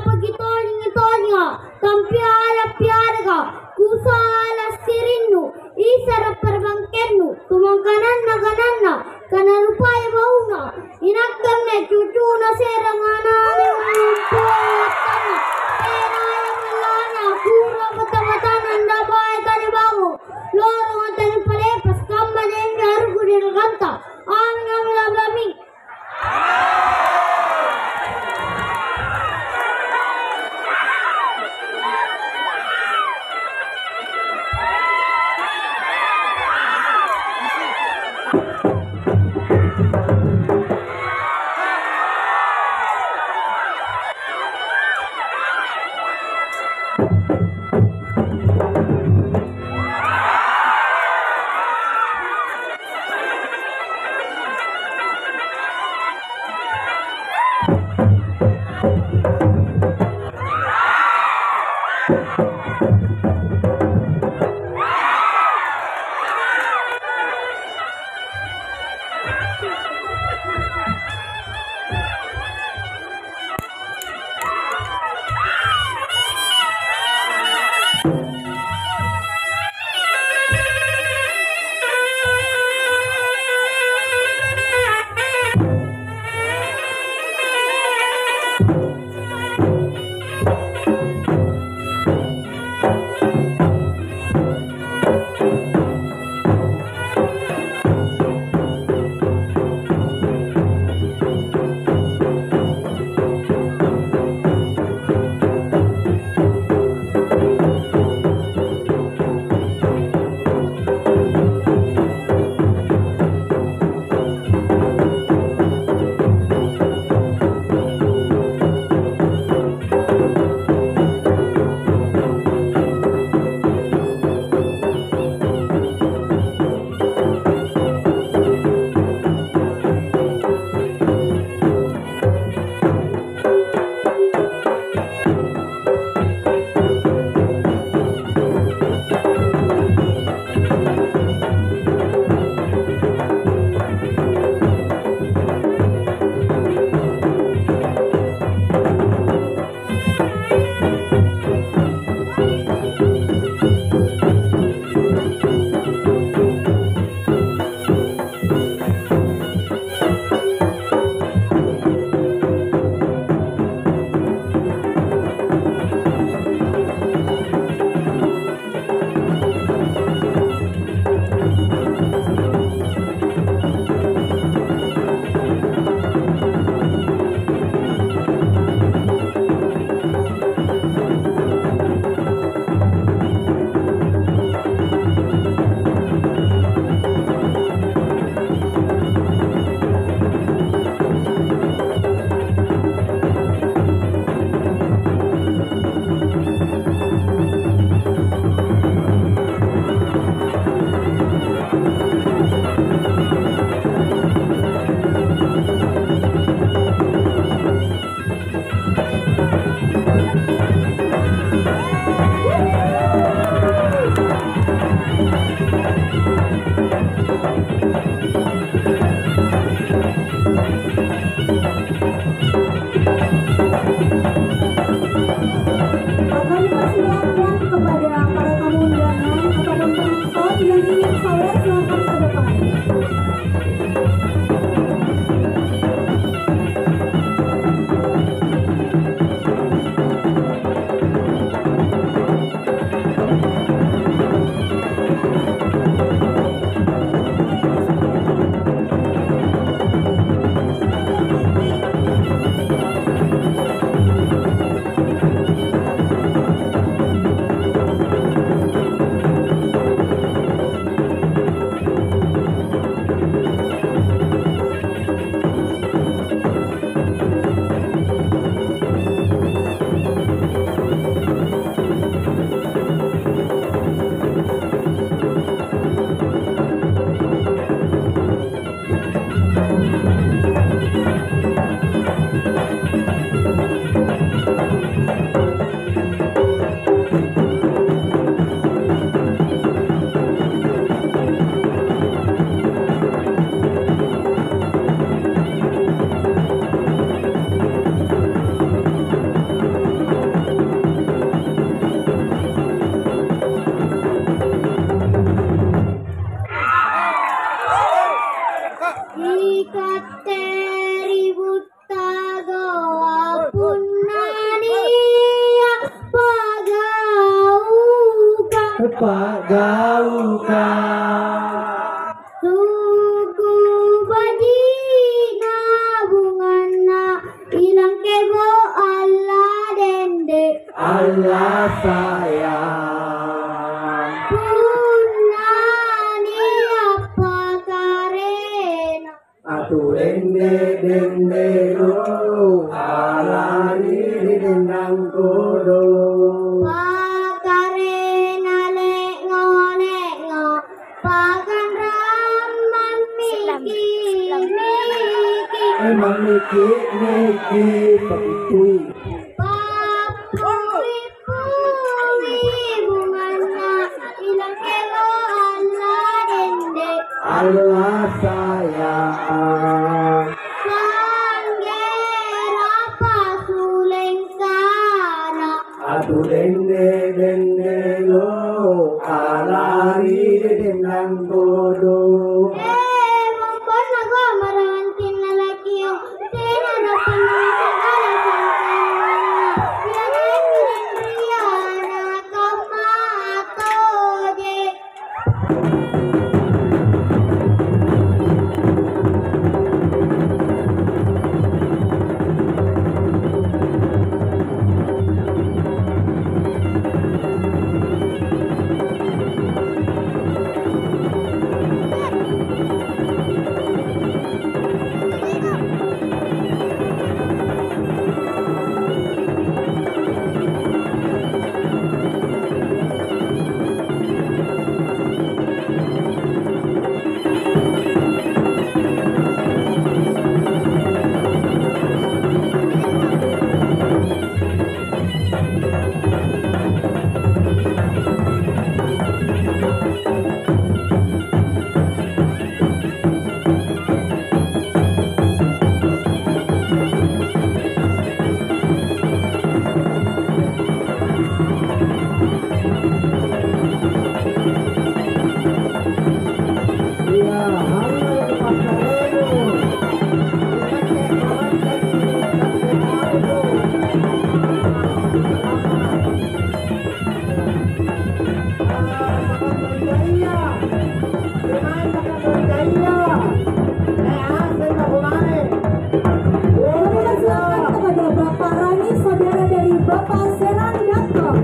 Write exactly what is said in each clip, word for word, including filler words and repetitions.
Pagi tojeng-tojeng, tampiala-pialaka, kusala sirinnu, isara parbangkennu, tumangkananna kananna, kanarupai bauna, inakke anne cucuna serang anane umpoattanna, tenaya mallana, kura mata-matana ndapae talibangu, lorong tali palepas, kamma anne anjo harusku ri dallekanta, amin, amin, amin, amin. Pa'gaukang. Suku baji'na bunganna ilang kebo' Allah dende. Allah sayang. Punna nia' pakarena. Atu dende-dendelo, alari ri dendang kodo. Pakarena lengo-lengo, pakanrang mammiki-miki. Eh, mammiki-miki, pappui. Pappui-pui bunganna, ilang kebo' Allah dende. Allah sayang. Sanggera pasulengkana. Atu dende-dendelo, alari ri dendang kodo. Eh, momponnago marawantinna lakiong, tena napannamaka sangkammanna, iananne riana kamma toje. Beri persilakan kepada Bapak Rani, saudara dari Bapak Serang datang.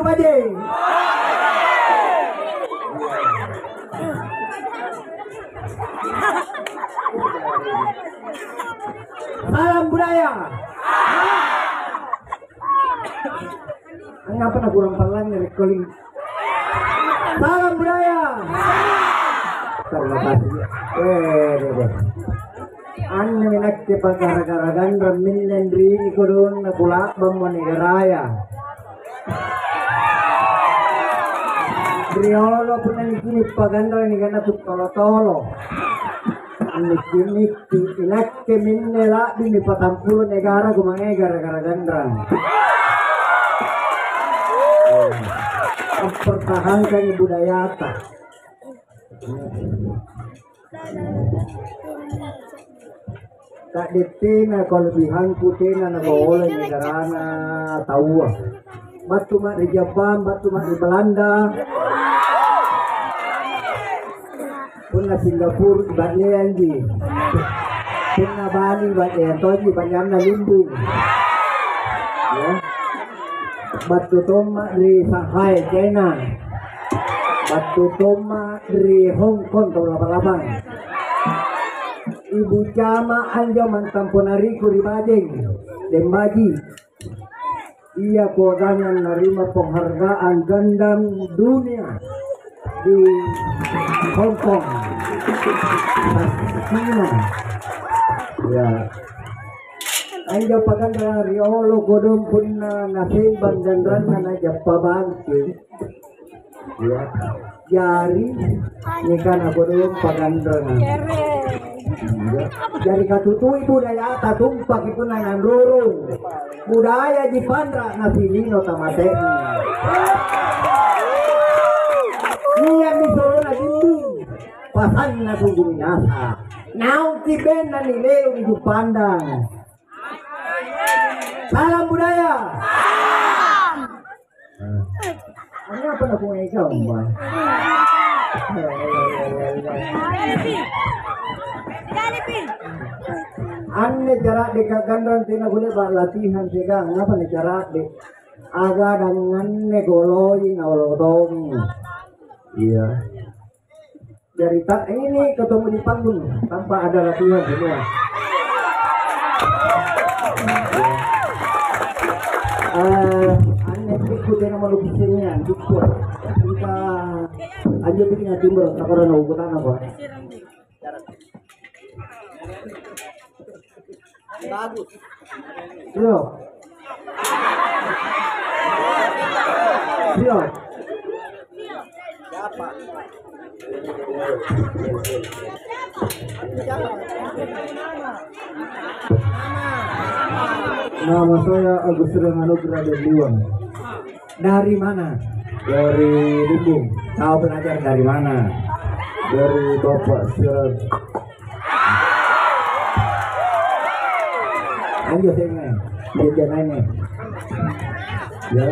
Baje. Salam budaya. Angngapa nakurang pallangngere' koling? Salam budaya. Terima kasih. Eh, deh, deh. Anne nakke pagara-gara ganrang minneng ri kodong na kula'bammo negaraya. Riolo punna nicini' paganrang nikanna tu tolo-tolo. Annikki-nikki, inakke minne la'bi nipatampulo negara kumangai gara-gara ganrang. Mempertahankan budayata. Ka'de' tena kalebihangku tena nabolai negarana taua. Battu ma' ri Jepang, battu ma' ri Belanda. Punna Singapura, ba'leangji. Punna Bali, ba'leang tonji, ba'leanna Limbung. Ya. Battu tomma' ri Shanghai, China. Battu tomma' ri Hong Kong, tau lapa-lapang. Ibu Cama' anjo mantang ponariku ri Bajeng, Dembaji. Ia kuaganna narima penghargaan gandang dunia di Hong Kong. Cina. Ya. Anjo paganrang riolo kodong punna nasembang ganranna najappa bangkeng. Ya. Jari nikana kodong paganrang. Ya. Jari katutui budayata tumpaki punna nanrurung. Budayaji panra' nasilino tamate'na. Nia'mi solona dinding. Pasanna tunggu minasa. Naung kibenna nileo ri Juppandang. Salam budaya. Angngapa nakungai kau, Mbak? Anne cara'de' kaganrang tena kulle latihan siagang, angngapa anne cara'de'? Aga danganne goloi naolo tongi. Iya. Jari ta-, ini ketemu di panggung tanpa ada latihan semua. Eh, anne pikku tena malukisengnya, pikku. Kita anjo bikin timur, tak pernah ukutana apa. Bagus. Yo. Yo. Siapa? Nama saya Agus Rian Anugrah Denliwang. Dari mana? Dari Limbung. Kau belajar dari mana? Dari Bapak Siran. Ayo, sini. Dia jangan. Ya.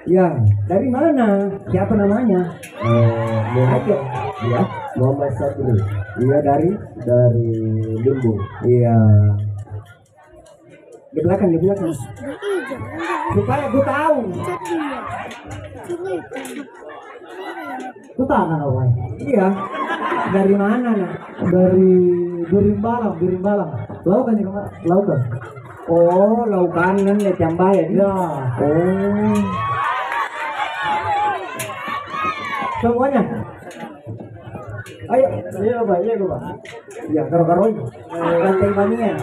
Ya, dari mana? Siapa namanya? Eh, Muhammad. Ayo. Ya, Muhammad Sabri. Iya, dari? Dari Limbung. Iya. Di belakang, di belakang. Supaya ku tahu. Ku tanya, Pak. Iya. Dari mana, Nak? Dari Birimbalang, Birimbalang. Laukan ya, Pak? Laukan. Oh, laukan nan ya, Cambaya, di? Ya. Oh. Semuanya. Ayo, iya, Pak, iya, Pak. Ya, karo-karo. Lantai banian.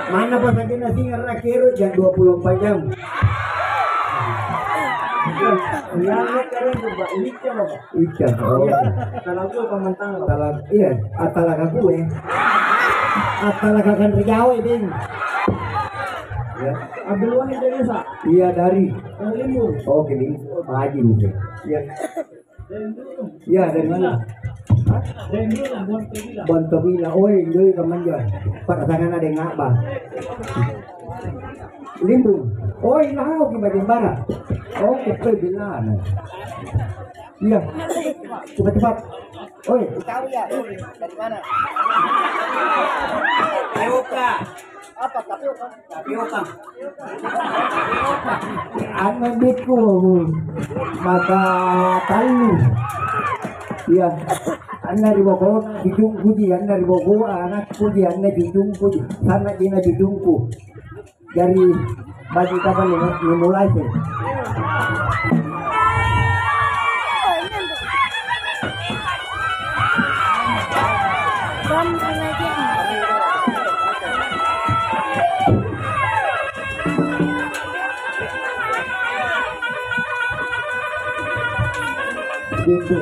Mana pas akhirnya singa rakyat jam dua puluh empat jam. Iya, keren tuh, Pak. Ica, Pak. Ica, oh. Iya. Kalau aku apa mentang, Pak? Kalau, iya, atalaga gue. Atalaga kan Riau, Bing. Ya. Abdul Wahid dari Sa? Iya, dari. Dari Limbung. Oh, ke Limbung. Pak Haji nih. Iya. Ya, dari mana? Hah? Bontobila. Oi, doi kamanja. Pa'rasanganna deng nga'ba. Limbung. Oi, lao ki Bajeng Bara. Oh, kuppe bilana. Iya. Cepat-cepat. Oi. Tahu ya, dari mana? Eoka. Anne bikku maka tallu. Iya, anne ri boko cicungkuji, anne ri boko anakkuji, anne cicungkuji, sanna' cina cicungku. Jari bagi kapan ni, nimulai sih? Gitu.